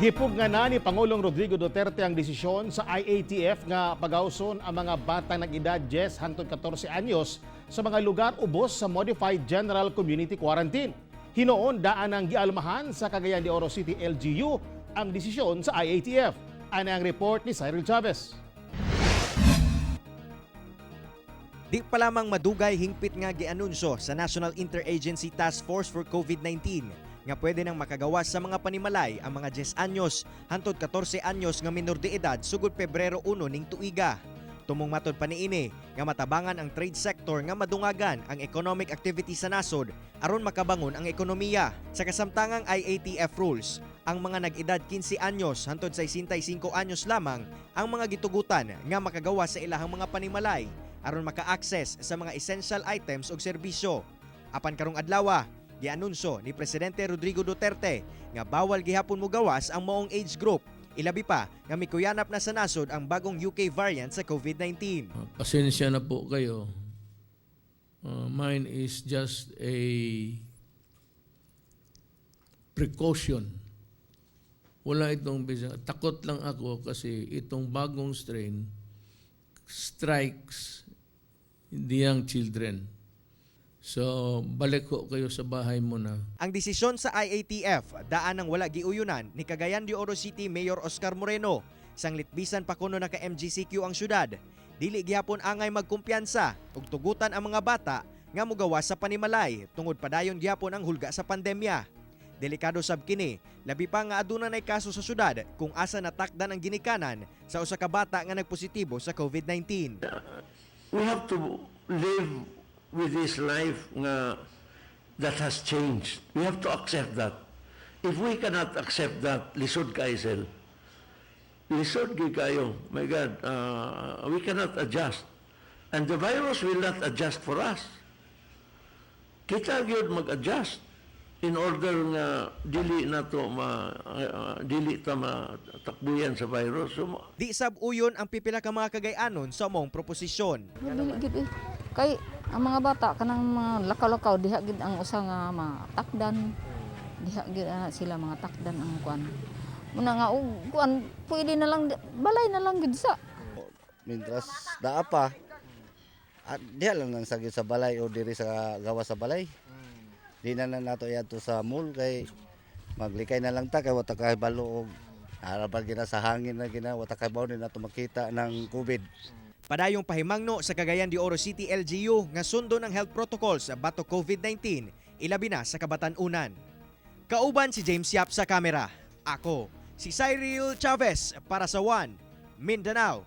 Gipugnan na ni Pangulong Rodrigo Duterte ang desisyon sa IATF nga pagawson ang mga batang nag-edad 10 hangtod 14 anyos sa mga lugar ubos sa Modified General Community Quarantine. Hinuon daan ang gialmahan sa Cagayan de Oro City LGU ang desisyon sa IATF. Ani ang report ni Cyril Chavez. Di pa lamang madugay hingpit nga gianunsyo sa National Interagency Task Force for COVID-19 nga pwede nang makagawas sa mga panimalay ang mga 10 anyos hantod 14 anyos nga minor de edad sugod Pebrero 1 ning tuiga. Tumong matod pa niini nga matabangan ang trade sector nga madungagan ang economic activity sa nasod aron makabangon ang ekonomiya. Sa kasamtangang IATF rules, ang mga nag-edad 15 anyos hantod 65 anyos lamang ang mga gitugutan nga makagawa sa ilahang mga panimalay aron maka-access sa mga essential items ug serbisyo. Apan karong adlaw, gianunsyo ni Presidente Rodrigo Duterte nga bawal gihapon mogawas ang maong age group. Ilabi pa nga mikuyanap na sa nasod ang bagong UK variant sa COVID-19. Pasensya na po kayo. Mine is just a precaution. Wala itong bisa. Takot lang ako kasi itong bagong strain strikes the young children. So, balik ko kayo sa bahay muna. Ang desisyon sa IATF daan ang wala giuyunan ni Cagayan de Oro City Mayor Oscar Moreno. Sanglit bisan pa kuno naka MGCQ ang syudad. Dili gihapon angay magkumpiyansa ug tugutan ang mga bata nga mogawas sa panimalay tungod padayon gihapon ang hulga sa pandemya. Delikado sab kini, labi pa nga aduna nay kaso sa syudad kung asa natakdan ang ginikanan sa usa ka bata nga nagpositibo sa COVID-19. We have to live with this life nga that has changed. We have to accept that. If we cannot accept that, lisod kaayo, sir. Lisod gyud kaayo. My God, we cannot adjust. And the virus will not adjust for us. Kita gyud mag-adjust in order nga dili ta matakbuyan sa virus. So, Di sab uyon ang pipila ka mga Kagayanon sa maong proposisyon. Dili gid eh. Kay ang mga bata kanang mga lakaw-lakaw diha gid ang usa nga matakdan. Diha gid sila mga takdan ang kuan. Muna nga og kuan, pwede na lang balay na lang gid sa. Mientras naa pa at diha lang nang sagit sa balay o diri sa gawas sa balay. Di na lang nato iadto sa mall kay maglikay na lang ta kay wa ta kahibalo og ara gina sa hangin na gina wa ta kahibaw ni nato makita ng COVID. Padayong pahimangno sa Cagayan de Oro City LGU nga sundon ang health protocols sa batok COVID-19, ilabi na sa kabatan-unan. Kauban si James Yap sa kamera. Ako, si Cyril Chavez para sa One Mindanao.